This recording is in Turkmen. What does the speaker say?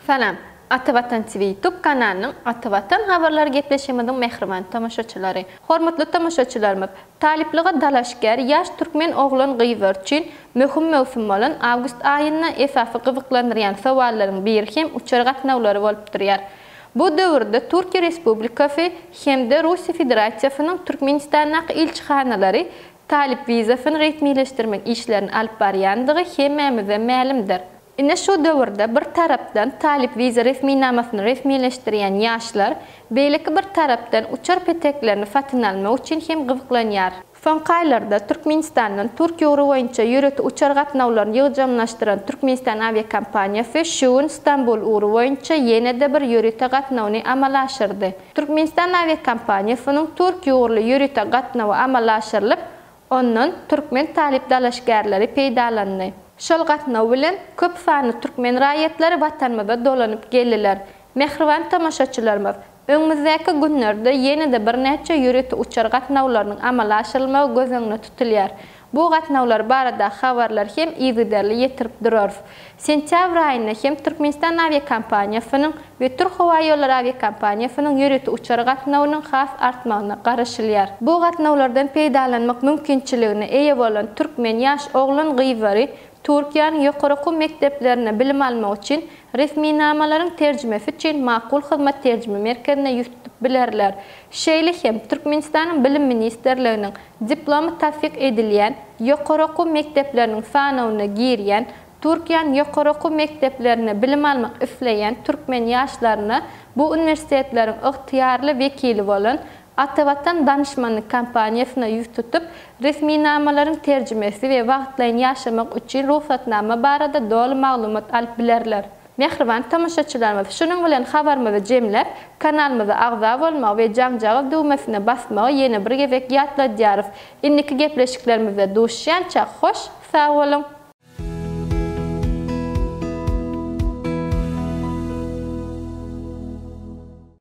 Salam, Ata Watan TV YouTube kanalynyň Ata Watan habarlary gepleşigimiziň mähriban tomaşaçylary! Hormatly tomaşaçylarymyz, talyplyga dalaşgär ýaş türkmen oglan-gyzlary üçin möhüm möwsüm bolan awgust aýynda esasy gyzyklandyrýan sowallaryň biri hem uçar gatnawlary bolup durýar. Bu döwürde Türkiýe Respublikasy hem-de Russiýa Federasiýasynyň Türkmenistandaky ilçihanalary talyp wizasyny resmileşdirmek işlerini alyp barýandygy hemmämize mälimdir. Ine şu döwürde bir tarapdan talyp wiza resminamasyny resmileşdirýän ýaşlar, beýleki bir tarapdan uçar peteklerini satyn almak üçin hem gyzyklanýar. Soňky aýlarda Türkmenistandan Türkiýe ugry boýunça ýörite uçar gatnawlaryny ýygjamlaşdyran Türkmenistan awiakompaniýasy şu gün Stambul ugry boýunça ýene-de bir ýörite gatnawyny amala aşyrdy. Türkmenistan awiakompaniýasynyň Türkiýe ugurly ýörite gatnawy amala aşyrylyp, ondan türkmen talyp dalaşgärleri peýdalandy. Şol gatnaw bilen köp sanly türkmen raýatlary Watanymyza dolanyp geldiler. Mähriban tomaşaçylarymyz, öňümizdäki günlerde ýene-de birnäçe ýörite uçar gatnawlarynyň amala aşyrylmagy göz öňünde tutulýar. Bu gatnawlar baradaky habarlary hem yzygiderli ýetirip durarys. Sentýabr aýynda hem Türkmenistan awiakompaniýasynyň we Türkhowaýollary awiakompaniýasynyň ýörite uçar gatnawynyň has artmagyna garaşylýar. Bu gatnawlardan peýdalanmak mümkinçiligine eýe bolan türkmen ýaş oglan-gyzlary Türkiýäniň ýokary okuw mekdeplerinde bilim almak üçin resminamalaryň terjimesi üçin Makul Hyzmat terjime merkezine ýüz tutup bilerler. Şeýle hem Türkmenistanyň Bilim ministrliginiň diplomy tassyk edilýän ýokary okuw mekdepleriniň sanawyna girýän Türkiýäniň ýokary okuw mekdeplerinde bilim almak isleýän türkmen ýaşlaryna bu uniwersitetleriň ygtyýarly wekili bolan Atavatan danyşmanlyk kompaniýasyna ýüz tutup, resminamalaryň terjimesi we wagtlaýyn ýaşamak üçin rugsatnama barada doly maglumat alyp bilerler. Mähriban tomaşaçylarymyz, şunuň bilen habarymyzy jemläp, kanalymyza agza bolmagy we jaňjagaz düwmesine basmagy ýene bir gezek ýatladýarys. Indiki gepleşiklerimizde duşýança hoş sag boluň!